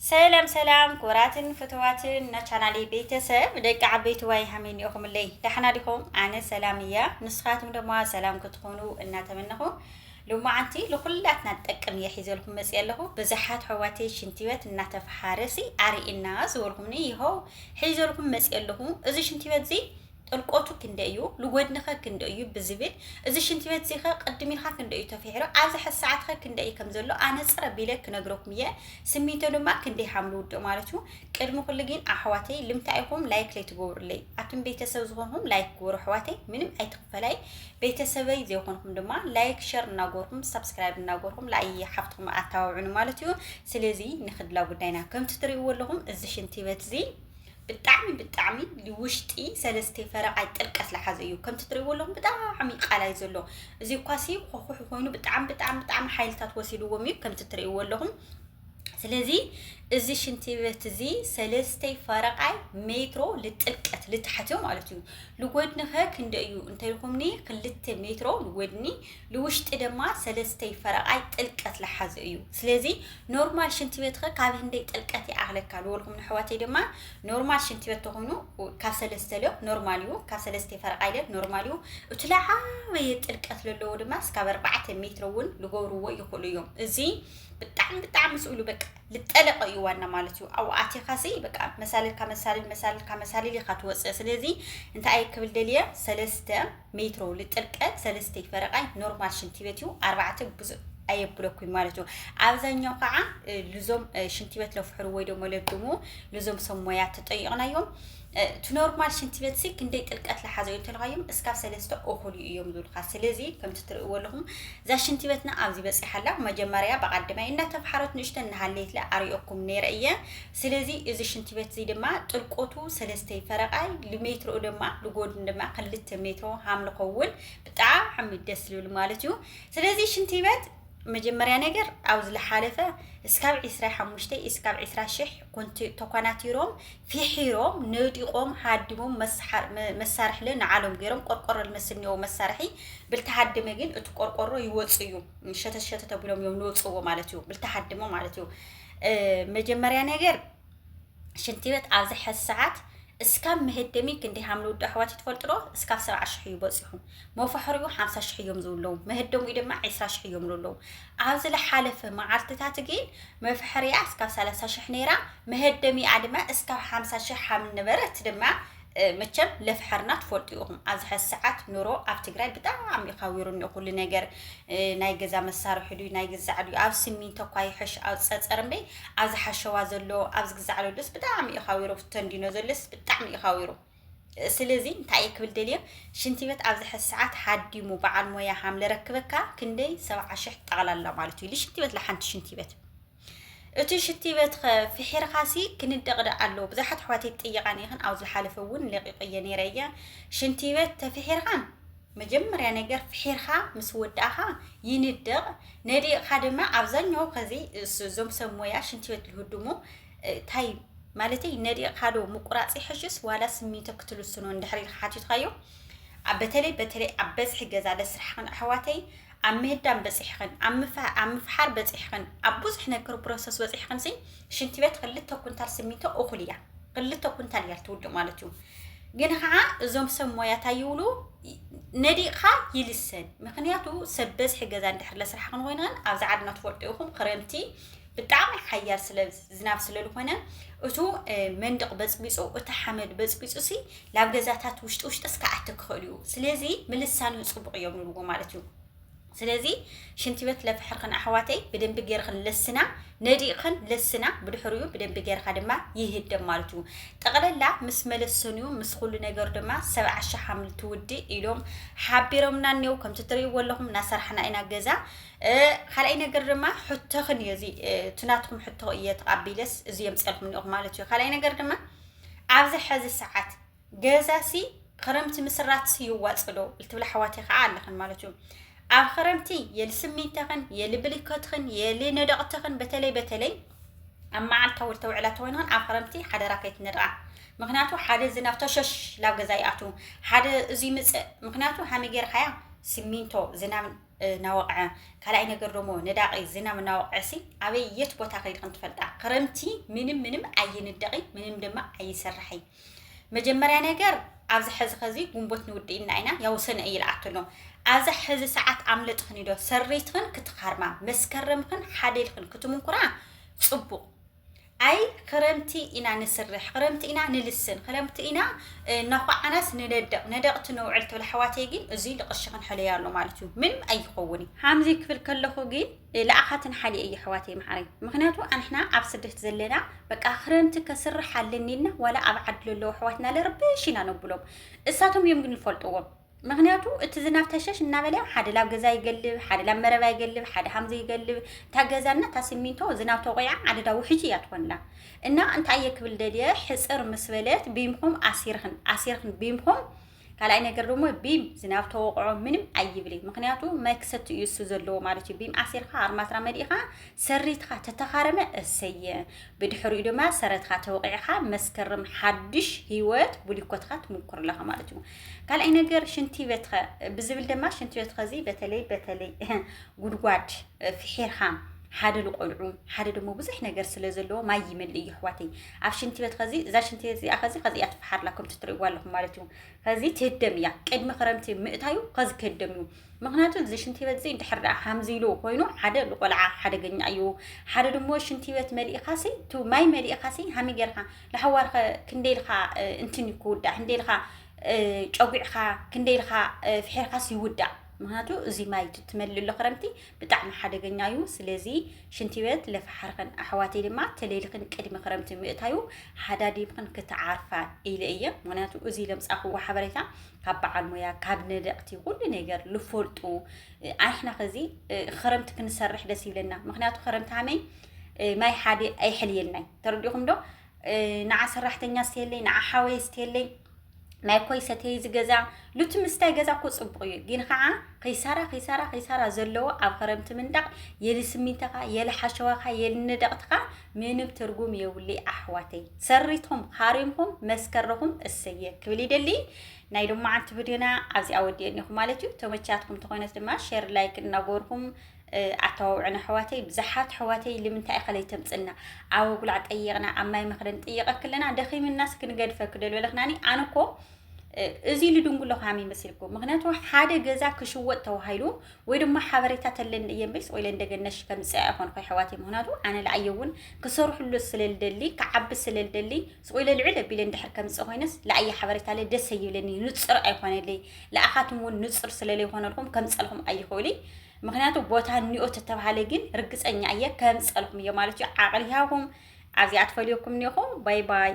ሰላም ሰላም ክቡራትን ፍትዋትን ናይ ቻናለይ ቤተሰብ ደቂ ዓበይቲ ዋይ ሃመይ እኒኦኹምለይ ደሓና ዲኹም? ኣነ ሰላም እያ። ንስኻትኩም ድማ ሰላም ክትኾኑ እናተመነኹ፣ ሎማዓንቲ ንኹላትና ዝጠቅም እየ ሒዘልኩም መፅእ ኣለኹ። ብዙሓት ኣሕዋተይ ሽንቲ ቤት እናተፈሓረሲ ኣርእና ዝበልኩምኒ ይኸው ሒዘልኩም መፅእ ኣለኹ። እዚ ሽንቲ ቤት እዚ ጥልቀቱ ክንደይ እዩ፣ ልጎድንኸ ክንደይ እዩ ብዝብል፣ እዚ ሽንቲ ቤት እዚኸ ቅድም ኢልካ ክንደይ እዩ ተፍሒሩ፣ ኣብዚ ሕዚ ሰዓትኸ ክንደይ እዩ ከም ዘሎ ኣነፅር ኣቢለ ክነግረኩም እየ። ስሚንቶ ድማ ክንደይ ሃምሉ ውድእ ማለት እዩ። ቅድሚ ኩሉ ግን ኣሕዋተይ ልምታይ ኢኹም ላይክ ለይትገብሩለይ? ኣቱም ቤተሰብ ዝኾንኩም ላይክ ግበሩ ኣሕዋተይ፣ ምንም ኣይትኽፈላይ። ቤተሰበይ ዘይኮንኩም ድማ ላይክ ሸር እናገርኩም ሳብስክራይብ እናገርኩም ላኣይ ሓፍትኹም ኣተባብዑኒ ማለት እዩ። ስለዚ ንኽድላ ጉዳይና ከምቲ ትርእይዎ ኣለኹም እዚ ሽንቲ ቤት እዚ ብጣዕሚ ብጣዕሚ ውሽጢ ሰለስተ ፈረቓይ ጥልቀት ዝሓዘ እዩ። ከምቲ ትርእይዎ ኣለኹም ብጣዕሚ ቃላይ ዘሎ እዚ እኳሲ ኮኹሑ ኮይኑ ብጣዕሚ ብጣዕሚ ብጣዕሚ ሓይልታት ወሲድዎም እዩ ከምቲ ትርእይዎ ኣለኹም። ስለዚ እዚ ሽንቲ ቤት እዚ ሰለስተ ፈረቓይ ሜትሮ ልጥልቀት ልታሕት እዩ ማለት እዩ። ልጎድንኸ ክንደ እዩ እንተልኩምኒ ክልተ ሜትሮ ልጎድኒ፣ ልውሽጢ ድማ ሰለስተ ፈረቓይ ጥልቀት ልሓዘ እዩ። ስለዚ ኖርማል ሽንቲ ቤትኸ ካብ ህንደይ ጥልቀት ይኣኽለካ ልበልኩም ንሕዋተይ ድማ ኖርማል ሽንቲ ቤት ተኾይኑ ካብ ሰለስተ ልዮ ኖርማል እዩ፣ ካብ ሰለስተ ፈረቓይ ልዮ ኖርማል እዩ። እቲ ለዓበየ ጥልቀት ለለዎ ድማ እስካብ ኣርባዕተ ሜትሮ እውን ልገብርዎ ይኽእሉ እዮም። እዚ ብጣዕሚ ብጣዕሚ ስእሉ በቃ ልጠለቀ እዩ ዋና ማለት እዩ። ኣብኡ ኣቲኻሲ በቃ መሳልልካ መሳልል መሳልልካ መሳልል ኢኻ ትወፅእ። ስለዚ እንታይ ክብል ደልየ ሰለስተ ሜትሮ ልጥልቀት ሰለስተ ፈረቓይ ኖርማል ሽንቲ ቤት እዩ። ኣርባዕተ ብዙ ኣየብለኩይ ማለት እዩ። ኣብዛኛው ከዓ ልዞም ሽንቲ ቤት ለፍሕሩ ወይ ደሞ ለድሙ ልዞም ሰብ ሞያ ተጠይቕናዮም። እቲ ኖርማል ሽንቲ ቤት ሲ ክንደይ ጥልቀት ለሓዘ እዩ እንተልኻዮም እስካብ ሰለስተ እኹል እዩ እዮም ዝብልካ። ስለዚ ከምቲ ትርእይዎ ኣለኹም እዛ ሽንቲ ቤትና ኣብዚ በፂሓላ መጀመርያ ብቐዳማይ እናተፍሓረት ንእሽተን እናሃለየት ለ ኣርእየኩም ነይረ እየ። ስለዚ እዚ ሽንቲ ቤት እዚ ድማ ጥልቆቱ ሰለስተ ፈረቓይ ልሜትሮ ድማ ልጎድን ድማ ክልተ ሜትሮ ሃም ልኸውን ብጣዕሚ ደስ ዝብል ማለት እዩ። ስለዚ ሽንቲ ቤት መጀመርያ ነገር ኣብዚ ዝሓለፈ እስካብ ዕስራ ሓሙሽተ እስካብ ዕስራ ሽሕ ኮንቲ ተኳናቲሮም ፊሒሮም ነዲቖም ሃዲሞም መሳርሕለ ንዓሎም ገይሮም ቆርቆሮ ልመስል እኒኦ መሳርሒ ብልተሃደመ ግን እቲ ቆርቆሮ ይወፁ እዩ። ሸተት ሸተት ኣቢሎም እዮም ንወፅዎ ማለት እዩ። ብልተሃደመ ማለት እዩ። መጀመርያ ነገር ሽንቲ ቤት ኣብዚ ሕዚ ሰዓት እስካብ መሀደሚ ክንደይ ሃምለ ውዱ ኣሕዋት ትፈልጡ ዶ? እስካብ ሰብዓ ሽሕ እዩ በፂሑ። መፈሕሪኡ ሓምሳ ሽሕ እዮም ዝብለዉ። መሀደሚኡ ድማ ዕስራ ሽሕ እዮም ዝብለዉ። ኣብዚ ዝሓለፈ መዓልትታት ግን መፍሐሪያ እስካብ ሰላሳ ሽሕ ነይራ፣ መሀደሚኣ ድማ እስካብ ሓምሳ ሽሕ ሃም ነበረት ድማ መቸም ለፍሐርና ትፈልጡ ኢኹም። ኣብዚ ሕዚ ሰዓት ኑሮ ኣብ ትግራይ ብጣዕሚ እዩ ካዊሩ እኒኦ ኩሉ ነገር። ናይ ገዛ መሳርሒ ድዩ ናይ ግዛዕ ድዩ ኣብ ስሚንቶ እኳ ይሕሽ ኣብ ፀፀር እምበይ ኣብዚ ሓሸዋ ዘሎ ኣብዚ ግዛዕ ዘሎስ ብጣዕሚ እዩ ካዊሩ። ተንዲኖ ዘሎስ ብጣዕሚ እዩ ካዊሩ። ስለዚ እንታይ እየ ክብል ደልየ ሽንቲ ቤት ኣብዚ ሕዚ ሰዓት ሃዲሙ በዓል ሞያ ሃም ለረክበካ ክንደይ ሰብዓ ሽሕ ጠቕላላ ማለት እዩ። ሽንቲ ቤት ለሓንቲ ሽንቲ ቤት እቲ ሽንቲ ቤት ኸ ፍሒርኻሲ ክንደቕ ደኣ ኣለዎ። ብዙሓት ኣሕዋተይ ትጥይቓኒ ኢኽን፣ ኣብ ዝሓለፈ እውን ለቒቐየ ነይረ እየ። ሽንቲ ቤት ተፍሒርኻን መጀመርያ ነገር ፍሒርኻ ምስ ወዳእኻ ይንደቕ። ነዲቕኻ ድማ ኣብዛኛው ከዚ እስ-፣ እዞም ሰብ ሞያ ሽንቲ ቤት ዝህድሙ፣ እ፣ ታይ ማለተይ ነዲቕኻ ዶ ምቁራፅ ይሕሽስ ዋላ ስሚንቶ ክትልስኖ እንድሕር ኢልካ ሓቲትካዮ፣ ኣብ በተለይ በተለይ ኣብ በዝሒ ገዛ ለስራሕኽን ኣሕዋተይ ኣብ ምህዳም በፂሕኽን፣ ኣብ ምፋ-፣ ኣብ ምፍሓር በፂሕኽን፣ ኣብ ብዙሕ ነገር ፕሮሰስ በፂሕኽን ሲ ሽንቲ ቤት ክልተ ኩንታል ስሚንቶ እኹል እያ። ክልተ ኩንታል እያ ትውድእ ማለት እዩ። ግን ከዓ እዞም ሰብ ሞያ እንታይ ይብሉ? ነዲቕኻ ይልሰን። ምኽንያቱ ሰብ በዝሒ ገዛ እንድሕር ለስራሕኽን ኮይንኽን ኣብዚ ዓድና ትፈልጡ ኢኹም ክረምቲ ብጣዕሚ ሓያል ስለ ዝናብ ስለ ዝኾነ እቱ፣ እ፣ መንደቕ በፅቢፁ፣ እቲ ሓመድ በፅቢፁ ሲ ላብ ገዛታት ውሽጢ ውሽጢ እስከ ኣቲ ክኽእል እዩ። ስለዚ ምልሳኑ ፅቡቕ እዮም ንብልዎ ማለት እዩ። ስለዚ ሽንቲ ቤት ለፍሕርኽን ኣሕዋተይ ብደንቢ ጌርኽን ለስና፣ ነዲቕኽን ለስና፣ ብድሕሪኡ ብደንቢ ጌርካ ድማ ይህደም ማለት እዩ። ጠቕለላ ምስ መለሰንዩ ምስ ኩሉ ነገር ድማ ሰብዓ ሽሕ ሓምል ትውድእ ኢሎም ሓቢሮምና እኒው። ከምቲ ትርእይዎ ኣለኹም እናሰርሕና ኢና ገዛ። እ፣ ካልኣይ ነገር ድማ ሕቶኽን እዩ እዚ፣ እ፣ እቲ ናትኩም ሕቶ እየ ተቐቢለስ እዚ የምፅአልኩም እኒኹም ማለት እዩ። ካልኣይ ነገር ድማ ኣብዚ ሕዚ ሰዓት ገዛሲ ክረምቲ ምስራትሲ ይዋፅእ ዶ? ልትብላ ኣሕዋተይ ከዓ ኣለኽን ማለት እዩ። ኣብ ክረምቲ የልስሚንተኽን፣ የልብሊኮትኽን፣ የልነደቕትኽን፣ በተለይ በተለይ ኣብ መዓልታዊ ተውዕላ ተኾይንኽን ኣብ ክረምቲ ሓደራ ከይትነድቓ። ምኽንያቱ ሓደ ዝናብ ተሸሽ ላብ ገዛ ይኣትዉ፣ ሓደ እዚ ይምፅእ። ምኽንያቱ ሃመይ ጌርካያ ስሚንቶ ዝናብ እናወቕዐ፣ ካልኣይ ነገር ደሞ ነዳቒ ዝናብ እናወቕዐ ሲ ኣበይ የት ቦታ ከይድኽን ትፈልጣ? ክረምቲ ምንም ምንም ኣይንደቒ፣ ምንም ድማ ኣይሰርሐይ። መጀመርያ ነገር ኣብዚ ሕዚ ኸዚ ጉንቦት ንውድእ ኢና ኢና፣ ያው ሰነ እየ ልኣትሎ። ኣብዚ ሕዚ ሰዓት ኣምለጥኽን ዶ ሰሪትኽን ክትኻርማ፣ መስከረምኽን ሓደልኽን ክትምንኩራ ጽቡቕ። ኣይ ክረምቲ ኢና ንስርሕ፣ ክረምቲ ኢና ንልስን፣ ክረምቲ ኢና እናኳዓናስ ንነደቕ፣ ነደቕቲ ነውዕል ትብል ኣሕዋተይ ግን እዙይ ልቕሽኽን ሕለያ ኣሎ ማለት እዩ። ምንም ኣይኸውን እዩ። ሓምዚ ክብል ከለኹ ግን ለኣኻትን ሓሊ እዩ ኣሕዋተይ መሓረይ። ምክንያቱ ኣንሕና ኣብ ስደት ዘለና በቃ ክረምቲ ከስርሕ ኣለኒ ኢልና ዋላ ኣብ ዓዲ ለለዉ ኣሕዋትና ለርብሽ ኢና ነብሎም። እሳቶም እዮም ግን ዝፈልጥዎም። ምክንያቱ እቲ ዝናብ ተሸሽ እናበለ ሓደ ላብ ገዛ ይገልብ፣ ሓደ ላብ መረባ ይገልብ፣ ሓደ ሃምዚ ይገልብ። እታ ገዛና እታ ሲሚንቶ ዝናብ ተቆያ ዓደዳ ውሕጂ እያ ትኾንላ። እና እንታይ እየ ክብል ደልየ፣ ሕፅር ምስ በለት ቢምኹም ኣሲርኽን ኣሲርኽን ቢምኹም። ካልኣይ ነገር ደሞ ቢም ዝናብ ተወቕዖ ምንም ኣይብልይ። ምክንያቱ ማይ ክሰቲ እዩ እሱ ዘለዎ ማለት እዩ። ቢም ኣሲርካ ኣርማትራ መሊእካ ሰሪትካ ተተኻረመ እሰየ። ብድሕሪኡ ድማ ሰረትካ ተወቒዕካ መስከረም ሓድሽ ህይወት ብሊኮትካ ትምኩር ኣለኻ ማለት እዩ። ካልኣይ ነገር ሽንቲ ቤትኸ ብዝብል ድማ ሽንቲ ቤትኸ እዚ በተለይ በተለይ ጉድጓድ ፍሒርካ ሓደ ልቆልዑ ሓደ ደሞ ብዙሕ ነገር ስለ ዘለዎ ማይ ይመልእ እዩ ኣሕዋተይ። ኣብ ሽንቲ ቤት ኸዚ እዛ ሽንቲ ቤት እዚኣ ኸዚ ኸዚ እያ ትፈሓርላ ከምቲ ትርእይዋ ኣለኹም ማለት እዩ። ኸዚ ትህደም እያ ቅድሚ ክረምቲ ምእታዩ ኸዚ ክህደም እዩ። ምክንያቱ እዚ ሽንቲ ቤት እዚ ድሕር ደኣ ሃምዚ ኢሉ ኮይኑ ሓደ ልቆልዓ ሓደገኛ እዩ። ሓደ ደሞ ሽንቲ ቤት መሊእኻሲ ቱ ማይ መሊእኻሲ ሃሚ ጌርካ ንሓዋርኸ ክንደይ ኢልካ እንትን ክውዳእ ክንደይ ኢልካ ጨጒዕኻ ክንደይ ኢልካ ፍሒርካስ ይውዳእ። ምክንያቱ እዚ ማይ ትመልእ ኣሎ ክረምቲ ብጣዕሚ ሓደገኛ እዩ። ስለዚ ሽንቲ ቤት ለፈሓርኸን ኣሕዋተይ ድማ ተሌልኽን ቅድሚ ክረምቲ ምእታዩ ሓዳዲምኽን ክትዓርፋ ኢለ እየ። ምክንያቱ እዚ ለምፃእኽዎ ሓበሬታ ካብ በዓል ሞያ ካብ ነደቕቲ ኩሉ ነገር ልፈልጡ ኣንሕና ኸዚ ክረምቲ ክንሰርሕ ደስ ይብለና። ምክንያቱ ክረምቲ ሃመይ ማይ ሓደ ኣይሕልየልናይ ተረዲኹም ዶ? ንዓ ሰራሕተኛ ስተየለይ ንዓ ሓወይ ስተየለይ ማይ እኮ ይሰተይ እዚ ገዛ ሉቲ ምስታይ ገዛ እኮ ፅቡቕ እዩ። ግን ከዓ ኸይሳራ ኸይሳራ ኸይሳራ ዘለዎ ኣብ ኸረምቲ ምንዳቕ የሊ ስሚንተኻ የሊ ሓሸዋኻ የሊ ነደቕትኻ ምንም ትርጉም የብሉ ኣሕዋተይ። ሰሪትኹም ሃሪምኹም መስከረኹም እሰየ ክብል ይደሊ። ናይ ሎማዓንቲ ቪድዮና ኣብዚኣ ወዲአ እኒኹ ማለት እዩ። ተመቻትኩም ተኾይነት ድማ ሸር ላይክ እናገበርኩም ኣተዋውዕን ኣሕዋተይ። ብዙሓት ኣሕዋተይ ልምንታይ ኢኸ ለይተምፅና ኣብ ኣጉላዕ ጠይቕና ኣብ ማይ መኽደን ጥይቐ ክለና ደኺምናስ ክንገድፈ ክደልበለኽናኒ ኣነ እኮ እዚ ልድንጉሎ ካሚ መሲልኩም። ምክንያቱ ሓደ ገዛ ክሽወጥ ተባሂሉ ወይ ድማ ሓበሬታ ተለኒ እየ እምበይስ ወይ ለንደገነሽ ከምፅእ ኣይኮንኩ ኣሕዋተይ። ምክንያቱ ኣነ ለኣየ እውን ክሰርሕሉ ስለልደሊ ክዓቢ ስለልደሊ ስቆይ ለልዕል ኣቢለ እንድሕር ከምፅእ ኮይነስ ለኣየ ሓበሬታ ለ ደስ ኣይብለኒ ንፅር ኣይኮነለይ። ለኣኻትም እውን ንፅር ስለለይኮነልኩም ከምፀልኩም ኣይኽእሉይ። ምክንያቱ ቦታ እኒኦ ተተባሃለ ግን ርግፀኛ እየ ከምፀልኩም እየ ማለት እዩ። ዓቕሊ ሃኹም ኣብዚኣ ትፈልየኩም እኒኹም። ባይ ባይ።